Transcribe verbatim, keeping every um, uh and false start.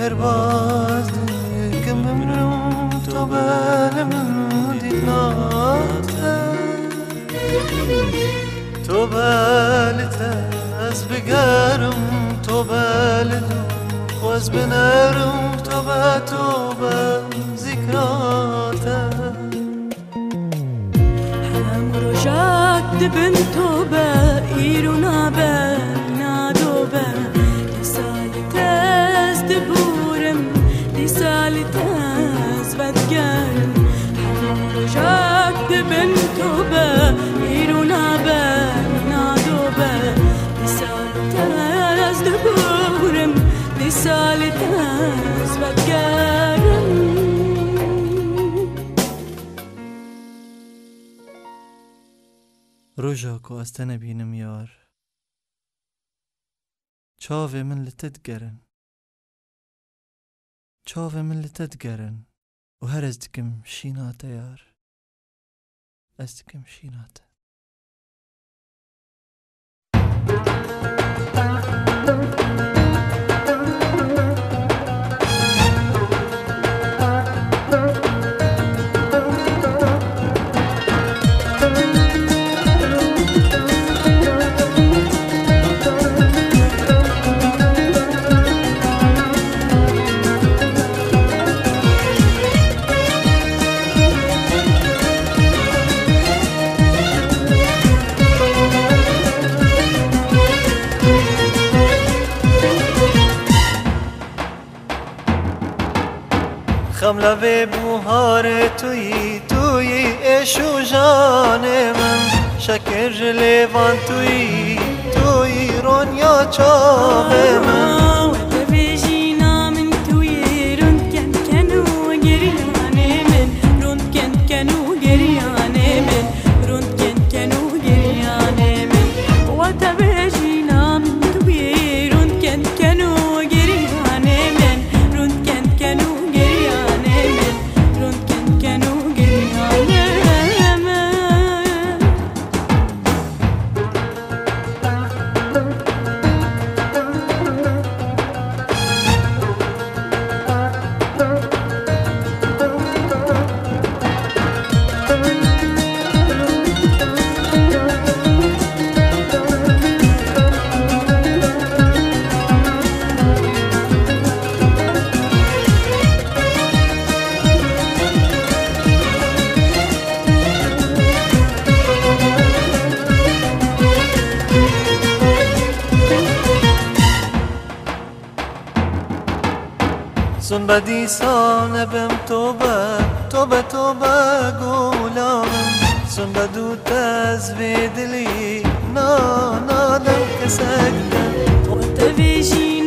Derbas dikim bimrim, tobe li min dît nate. Tobe li te ez bigerim, tobe li dû xwe ez binerim, tobe, tobe zîkra te. Hemû rojak dibin tobe, îro nabe, nadobe. Dîsa li te ez dibûrim, dîsa li te ez vedigerim. Hemû rojak dibin tobe, îro nabe, nadobe. Dîsa li te ez dibûrim, dîsa li te ez vedigerim. Roja ku ez te nebînim yar, çavê min li te digerin. Çavê min li te digerin û her ez dikim şîna te yar. Ez dikim şîna te. Xem levê buharê tu yî, tu yî êş û janê min. Şekir ji lêvan tu yî, tu yî ronya çavê min. Weke vê jîna min tu yî, rûn diken diken û geriyanê min, rûn diken diken û geriyanê min, rûn diken diken û geriyanê min. Weke vê jîna min tu yî, rûn diken diken û geriyanê min, rûn diken diken û geriyanê min, rûn diken diken û geriyanê min. Sun be dîsa nebim tobe, tobe, tobe gula min. Sun be dû te ez vê dilî na, nadem kesek te. Te vê jî